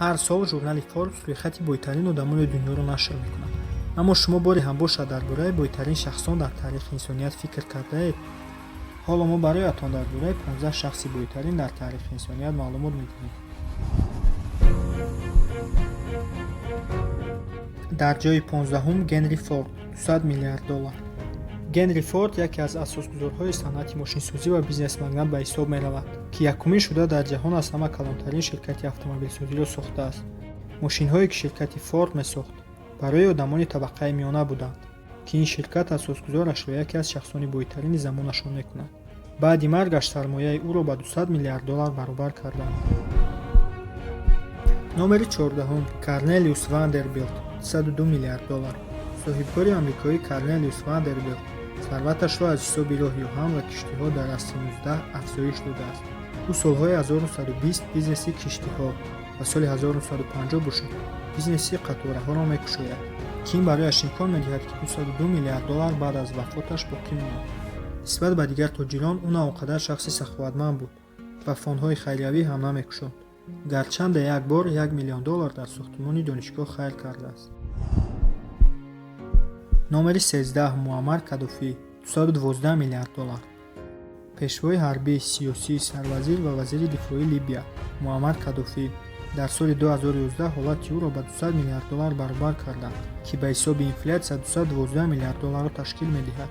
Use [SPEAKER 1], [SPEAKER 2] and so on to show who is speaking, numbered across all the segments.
[SPEAKER 1] Ҳар сол журнали Forbes рӯйхати бойтарин одамони дунёро нашр мекунад. Аммо шумо боре ҳам бошад дар бораи бойтарин шахсон дар таърихи инсоният фикр кардаед? Ҳоло мо бароятон дар бораи 15 шахси бойтарин дар таърихи инсоният маълумот медиҳем. Дар ҷои 15-ум Генри Форд, 200 миллиард доллар. Генри Форд яке аз асосгузорҳои санъати мошинсозӣ ва бизнес-магнат ба ҳисоб меравад, ки якумин шуда дар ҷаҳон аз ҳама калонтарин ширкати автомобилсозиро сохтааст. Мошинҳое, ки ширкати Форд месохт, барои одамони табақаи миёна буданд, ки ин ширкат асосгузорашро яке аз шахсони бойтарини замонашон мекунад. Баъди маргаш сармояи ӯро ба 200 миллиард доллар баробар карданд. Номери 14-ум Корнелиус Вандербилт, 202 миллиард доллар. Соҳибкори амрикоӣ Корнелиус Вандербилт сарваташро аз ҳисоби роҳи оҳан ва киштиҳо дар асри 19 афзоиш додааст. Ӯ солҳои 1920 бизнеси киштиҳо ва соли 1950 бошад бизнеси қатораҳоро мекушояд, ки ин барояш имкон медиҳад, ки 202 миллиард доллар баъд аз вафоташ боқӣ монад. Нисбат ба дигар тоҷирон ӯ на он қадар шахси саховатманд буд ва фондҳои хайриявӣ ҳам намекушод. Гарчанде як бор 1 миллион доллар дар сохтмони донишгоҳ хайр кардааст. Номери 13 Муаммар Каддофӣ, 212 миллиард доллар. Пешвои ҳарбӣ, сиёсӣ, сарвазир ва вазири дифои Либия Муаммар Каддофӣ дар соли 2011 ҳолати ӯро ба 200 миллиард доллар баробар карданд, ки ба ҳисоби инфлятсия 212 миллиард долларро ташкил медиҳад.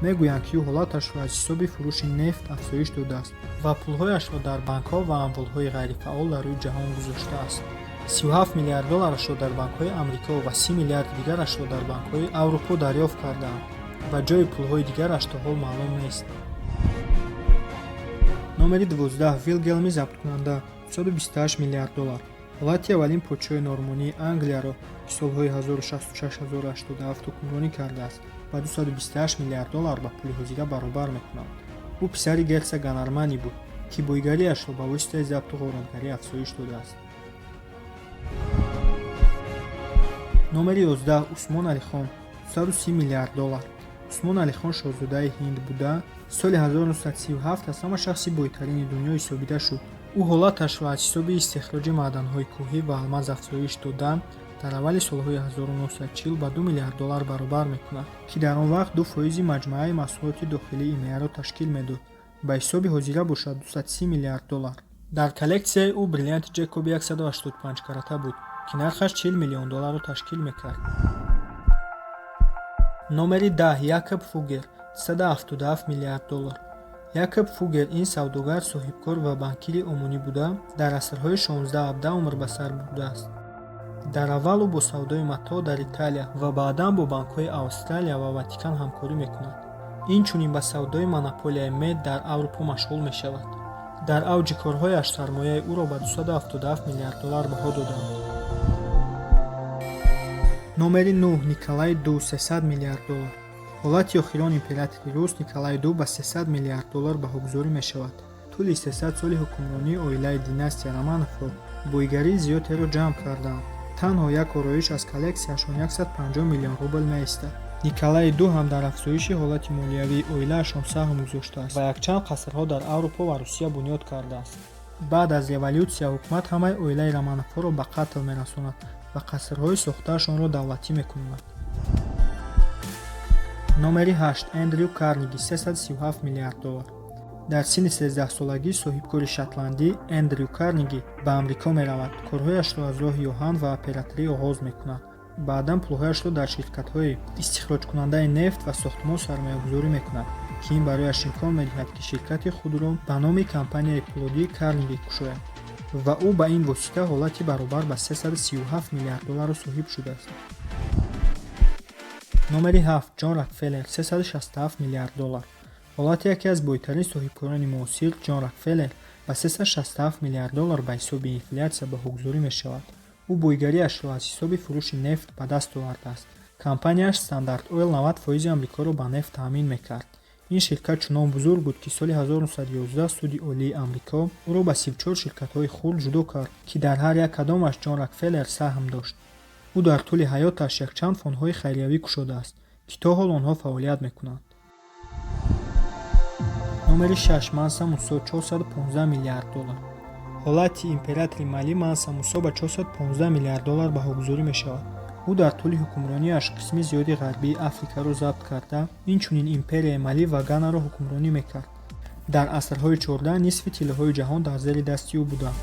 [SPEAKER 1] Мегӯянд, ки ӯ ҳолаташро аз ҳисоби фурӯши нефт афзоиш додааст ва пулҳояшро дар бонкҳо ва амволҳои ғайрифаъол дар рӯи ҷаҳон гузоштааст. 37 миллиард долларашро дар бонкҳои Амрико ва 30 миллиарди дигарашро дар бонкҳои Аврупо дарёфт кардаанд ва ҷои пулҳои дигараш то ҳол маълум нест. Номери 12 Вилгелми забткунанда, 228 миллиард доллар. Ҳолати аввалин подшоҳи нормонии Англияро, ки солҳои 1066-1087 ҳукмронӣ кардааст, ба 228 миллиард доллар ба пули ҳозира баробар мекунанд. Ӯ писари герцог Анарманӣ буд, ки бойгариашро ба воситаи забту ғоратгарӣ афзоиш додааст. Номери 11 Усмон Алихон, 230 миллиард доллар. Усмон Алихон шоҳзодаи ҳинд буда, соли 1937 аз ҳама шахси бойтарини дунё ҳисобида шуд. Ӯ ҳолаташро аз ҳисоби истихроҷи маъданҳои кӯҳӣ ва алмаз афзоиш дода, дар аввали солҳои 1940 ба 2 миллиард доллар баробар мекунад, ки дар он вақт 2 фоизи маҷмӯаи маҳсулоти дохилии ИМЕАро ташкил медод. Ба ҳисоби ҳозира бошад 230 миллиард доллар. Дар коллексияи ӯ бриллианти Ҷекоби 185 карата буд, ки нархаш 40 миллион долларро ташкил мекард. Номери 10 Якоб Фугер, 377 миллиард доллар. Якоб Фугер ин савдогар, соҳибкор ва банкири омонӣ буда, дар асрҳои 16-17 умр ба сар бурдааст. Дар аввал ӯ бо савдои матоъ дар Италия ва баъдан бо банкҳои Австралия ва Ватикан ҳамкорӣ мекунад. Инчунин ба савдои монополияи мед дар Аврупо машғул мешавад. Дар авҷи корҳояш сармояи ӯро ба 277 миллиард доллар баҳо доданд. Номери 9 Николай Ду, 300 миллиард доллар. Ҳолати охирон императори рус Николай Ду ба 300 миллиард доллар баҳогузорӣ мешавад. Тӯли 300 соли ҳукмронии оилаи династия Романовҳо бойгарии зиёдеро ҷамъ карданд. Танҳо як ороиш аз коллексияшон 150 миллион рубл меистад. Николаи Ду ҳам дар афзоиши ҳолати молиявии оилаашон саҳм гузоштааст ва якчанд қасрҳо дар Аврупо ва Русия бунёд кардааст. Баъд аз револютсия ҳукумат ҳамаи оилаи Романовҳоро ба қатл мерасонад ва қасрҳои сохтаашонро давлатӣ мекунад. Номери 8 Эндрю Карниги, 337 миллиард доллар. Дар синни 13-солагӣ соҳибкори шотландӣ Эндрю Карниги ба Амрико меравад, корҳояшро аз роҳи оҳан ва операторӣ оғоз мекунад. Баъдан пулҳояшро дар ширкатҳои истихроҷкунандаи нефт ва сохтмон сармоягузорӣ мекунад, ки ин барояш имкон медиҳад, ки ширкати худро ба номи компанияи пӯлодии Карниги кушояд ва ӯ ба ин восита ҳолати баробар ба 337 миллиард долларро соҳиб шудааст. Номери 7 Ҷон Рокфеллер, 367 миллиард доллар. Ҳолати яке аз бойтарин соҳибкорони муосир Ҷон Рокфеллер ба 367 миллиард доллар ба ҳисоби инфлятсия баҳогузорӣ мешавад. Ӯ бойгариашро аз ҳисоби фурӯши нефт ба даст овардааст. Компанияаш Standard Oil 90 фоизи Амрикоро ба нефт таъмин мекард. Ин ширкат чунон бузург буд, ки соли 1911 Суди Олии Амрико ӯро ба 34 ширкатҳои хурд ҷудо кард, ки дар ҳар як кадомаш Ҷон Рокфеллер саҳм дошт. Ӯ дар тӯли ҳаёташ якчанд фондҳои хайриявӣ кушодааст, ки то ҳол онҳо фаъолият мекунанд. Номери 6 Манса Мусо, 415 миллиард доллар. Ҳолати императори Мали Манса Мусо ба 415 миллиард доллар баҳогузорӣ мешавад. Ӯ дар тӯли ҳукмронияш қисми зиёди Ғарбии Африкаро забт карда, инчунин империяи Мали ва Ганаро ҳукмронӣ мекард. Дар асрҳои 14 нисфи тиллоҳои ҷаҳон дар зери дасти ӯ буданд.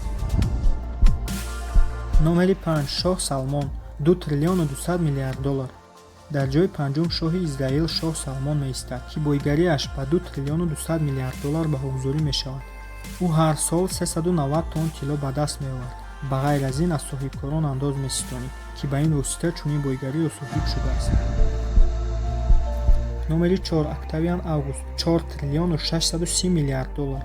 [SPEAKER 1] Номери 5, шоҳ Салмон, 2 триллиону 200 миллиард доллар. Дар ҷои панҷум шоҳи Израил шоҳ Салмон меистад, ки бойгариаш ба 2 триллиону 200 миллиард доллар баҳогузорӣ мешавад. Ӯ ҳар сол 390 тонн тилло ба даст меовард. Ба ғайр аз ин, аз соҳибкорон андоз меситонид, ки ба ин восита чунин бойгариро соҳиб шудааст. Номери 4, Октавиан Август, 4 триллиону 630 миллиард доллар.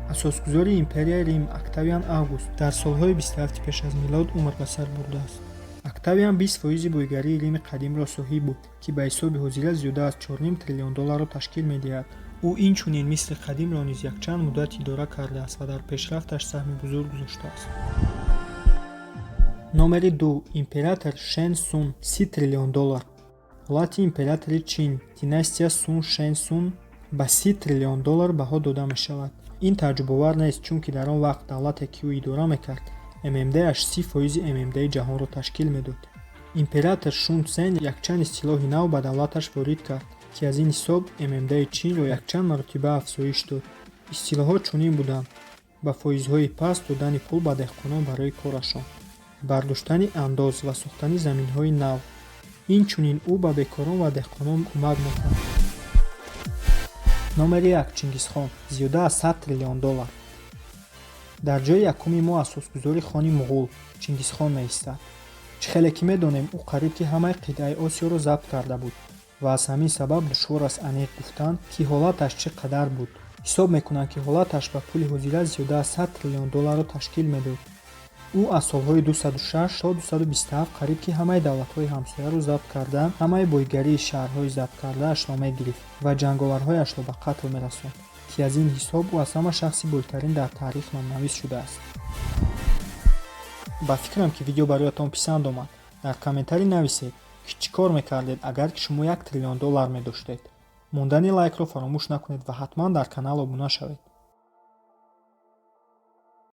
[SPEAKER 1] Асосгузори империяи Рим Октавиан Август дар солҳои 27 пеш аз милод умр ба сар бурдааст. Октавиан 20 фоизи бойгарии Рими қадимро соҳиб буд, ки ба ҳисоби ҳозира зиёда аз 4,5 триллион долларро ташкил медиҳад. Ӯ инчунин Мисри қадимро низ якчанд муддат идора кардааст ва дар пешрафташ саҳми бузург гузоштааст. Номери 2, император Шен Сун, 30 триллион доллар. Ҳолати императори Чин, династия Сун, Шен Сун ба 30 триллион доллар баҳо дода мешавад. Ин тааҷҷубовар нест, чунки дар он вақт давлате, ки ӯ идора мекард, ММДаш 30 фоизи ММДи ҷаҳонро ташкил медод. Император Шун Цен якчанд истилоҳи нав ба давлаташ ворид кард, ки аз ин ҳисоб ММДи Чинро якчанд маротиба афзоиш дод. Истилоҳот чунин буданд: ба фоизҳои паст додани пул ба деҳқонон барои корашон, бардоштани андоз ва сохтани заминҳои нав. Инчунин ӯ ба бекорон ва деҳқонон кӯмак мекард. Номери 1, Чингисхон, зиёда аз 100 триллион доллар. Дар ҷои якуми мо асосгузори хони муғул Чингисхон меистад. Чӣ хеле ки медонем, ӯ қариб ки ҳамаи қитъаи Осиёро забт карда буд ва аз ҳамин сабаб душвор аст аниқ гуфтан, ки ҳолаташ чӣ қадар буд. Ҳисоб мекунанд, ки ҳолаташ ба пули ҳозира зиёда аз 100 триллион долларро ташкил медод. Ӯ аз солҳои 206 то 227 қариб ки ҳамаи давлатҳои ҳамсояро забт карда, ҳамаи бойгарии шаҳрҳои забткардаашро мегирифт ва ҷанговарҳояшро ба қатл мерасонд, ки аз ин ҳисоб ӯ аз ҳама шахси бойтарин дар таърих номнавис шудааст. Ба фикрам, ки видео бароятон писанд омад. Дар комментарӣ нависед, ки чӣ кор мекардед, агар ки шумо 1 триллион доллар медоштед. Мондани лайкро фаромӯш накунед ва ҳатман дар канал обуна шавед.